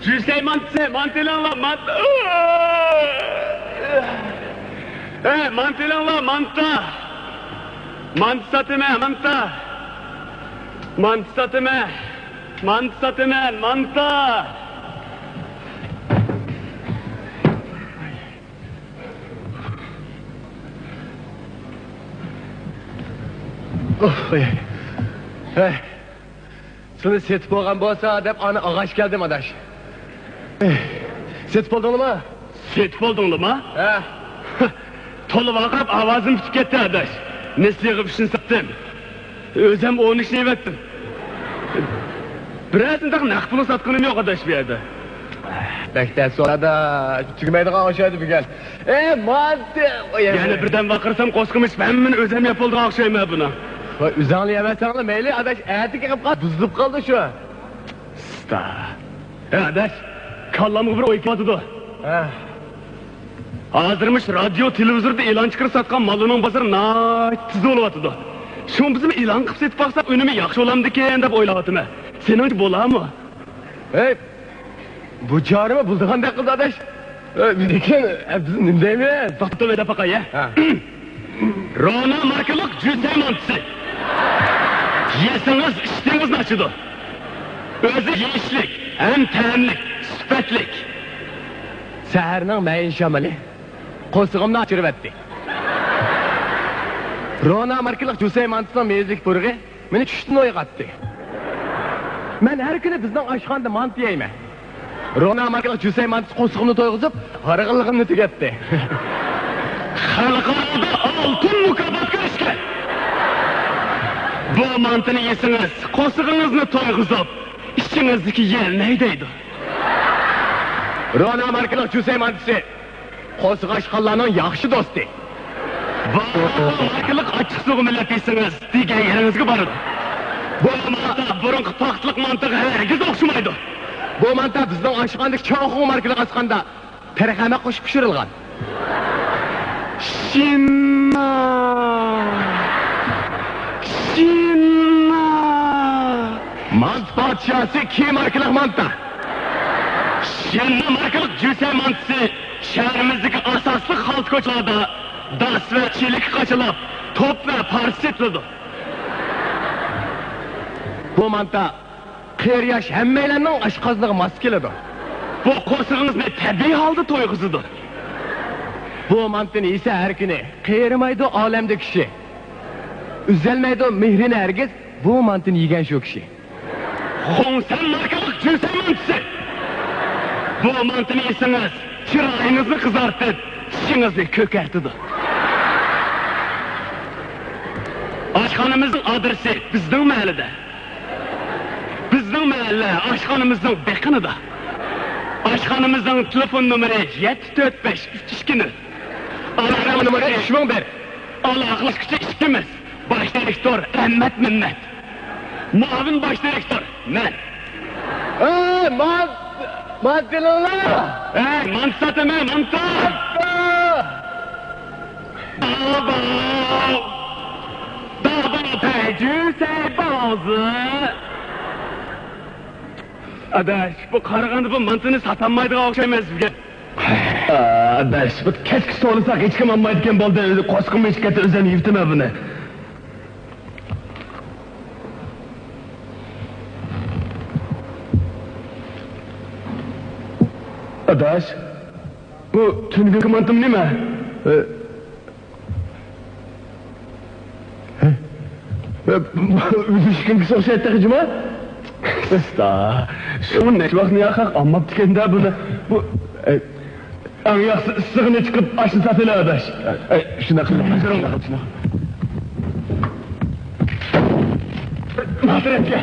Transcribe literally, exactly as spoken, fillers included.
جۈسەي مانتىسى، مانتا ئېلىڭلار، مانتا. ئە، مانتا ئېلىڭلار، مانتا. مانتا ساتىمەن، مانتا. مانتا ساتىمەن. مانتا ساتىمەن، مانتا. ئۇھ، ئەي. ھەي. سېنى سېتىپ بولغان بولسا دەپ ئانا ئاغاچ كەلدىم، ئاداش. ئەي. سېتىپ بولدۇڭلىما؟ سېتىپ بولدۇڭلىما؟ ھە. تولا ۋارقىراپ ئاۋازىم پۈتۈپ كەتتى، ئاداش. نېسىگە ئۈچنى ساتتىم. ئۆزۈم ئون ئۈچنى يەۋەتتىم. بىرەر تىنتاق نەق پۇلنى ساتقىنىم يوق، ئاداش، بۇ يەردە. بەك تەس ئورادا تۈگىمەيدىغان ئوخشايدۇ بۈگۈن. ئە، مانتا! يەنە بىردەم ۋارقىرىسام، قورسىقىم ئېچىپ ھەممىنى ئۆزۈم يەپ بولىدىغان ئوخشايمەن بۇنى. ۋاي، ئۆزۈڭلا يەۋەرسەڭلا مەيلى، ئاداش، ئەتىگە قېلىپ قال، بۇزۇلۇپ قالدى شۇ. ئۇستا. ئە، ئاداش، كاللامغا بىر ئوي كېلىۋاتىدۇ. ھە. ھازىر مۇشۇ رادىيو، تېلېۋىزوردا ئېلان چىقىرىپ ساتقان ماللىرىنىڭ بازىرى ناھايىتى تېز بولۇۋاتىدۇ. شۇڭا بىزمۇ ئېلان قىلىپ سېتىپ باقساق، ئۈنۈمى ياخشى بولامدىكىن دەپ ئويلاۋاتىمەن. سېنىڭچە بولامۇ؟ ھەي، بۇ چارىمۇ بولىدىغاندەك قىلدى، ئاداش. ئە، لېكىن، ئە، بىز نېمە دەيمىز؟ توختىتىپ ئېيتىپ باقاي، ھە؟ ھە. رونا ماركىلىق جۈسەي مانتىسى. يېسىڭىز، ئىشتىنىڭىزنى ئاچىدۇ. ئۆزى يېيىشلىك، ھەم تەملىك، سۈپەتلىك. سەھەرنىڭ مەيىن شامىلى قورسىقىمنى ئاچۇرۇۋەتتى. رونا ماركىلىق جۈسەي مانتىسىنىڭ مېۋىلىك پۇرىقى مېنى چۈشتىن ئويغاتتى. مەن ھەر كۈنى بىزنىڭ ئاشخانىدا مانتا يەيمەن. رونا ماركىلىق جۈسەي مانتىسى قورسىقىمنى تويغۇزۇپ، ھارغىنلىقىمنى تۈگەتتى. خەلقئارادا ئالتۇن مۇكاپاتقا ئېرىشكەن. بۇ مانتىنى يېسىڭىز، قورسىقىڭىزنى تويغۇزۇپ، ئىچىڭىزدىكى يەلنى ھەيدەيدۇ. رونا ماركىلىق جۈسەي مانتىسى. قورسىقى ئاچقانلارنىڭ ياخشى دوستى. بۇ ماركىلىق ئاچچىق سۇغا مىلەپ يېسىڭىز، دېگەن يېرىڭىزگە بارىدۇ. بۇ مانتا بۇرۇنقى پاختىلىق مانتىغا ھەرگىز ئوخشىمايدۇ. بۇ مانتا بىزنىڭ ئاشخانىدىكى چاۋخۇ ماركىلىق ئاچقاندا تەرخەمەك قوشۇپ پىشۇرۇلغان. شىننا! شىننا! مانتا پادىشاھسى كى ماركىلىق مانتا. شىننا ماركىلىق جۈسەي مانتىسى شەھىرىمىزدىكى ئاساسلىق خالتا كوچىلاردا داس ۋە چېلىككە قاچىلاپ، توپ ۋە پارچە سېتىلىدۇ. بۇ مانتا قېرى ياش ھەممەيلەننىڭ ئاشقازىنىغا ماس كېلىدۇ. بۇ قورسىقىڭىزنى تەبىئىي ھالدا تويغۇزىدۇ. بۇ مانتىنى يېسە ھەر كۈنى، قېرىمايدۇ ئالەمدە كىشى. ئۈزەلمەيدۇ مېھرىنى ھەرگىز، بۇ مانتىنى يېگەن شۇ كىشى. خۇڭسەن ماركىلىق جۈسەي مانتىسى. بۇ مانتىنى يېسىڭىز، چىرايىڭىزنى قىزارتىپ، چىشىڭىزنى كۆكەرتىدۇ. ئاشخانىمىزنىڭ ئادرېسى بىزنىڭ مەھەللىدە. بىزنىڭ مەھەللە ئاشخانىمىزنىڭ بېقىنىدا. ئاشخانىمىزنىڭ تېلېفون نومۇرى يەتتە تۆت بەش ئۈچ ئىككى نۆل. ئالاقە نومۇرى ئۈچ مىڭ بىر. ئالاقىلەشكۈچى ئىككىمىز. باش دىرېكتور ئەمەت مەمەت. مۇئاۋىن باش دىرېكتور مەن. ئەي، مانت-، مانتا ئېلىڭلار! ئەي، مانتا ساتىمەن، مانتا! مانتا! داباۋ! داباۋ، پەيجۈ سەيبازى! ئاداش، بۇ قارىغاندا بۇ مانتىنى ساتالمايدىغان ئوخشايمىز بۈگۈن. ئاداش، بۇ كەچكىچە توۋلىساق ھېچكىم ئالمايدىكەن بولدى. قورسىقىم ئېچىپ كەتتى، ئۆزۈم يېۋىتىمەن بۇنى. ئاداش، بۇ تۈنۈگۈنكى مانتىمۇ نېمە؟ ئۈزۈشكىنكىسى ئوخشايدۇ تېخى جۇما. ئۇستا، شۇ نەچچە ۋاقىتنى ياقاق ئالماپتىكەن-دە بۇنى. بۇ، ئەي، ئەڭ ياخشىسى ئىسسىغىنى چىقىپ ئاشنى ساتىلى، ئاداش. ئەي، شۇنداق قىلىڭ. شۇنداق. ماڭا تەرەپكە.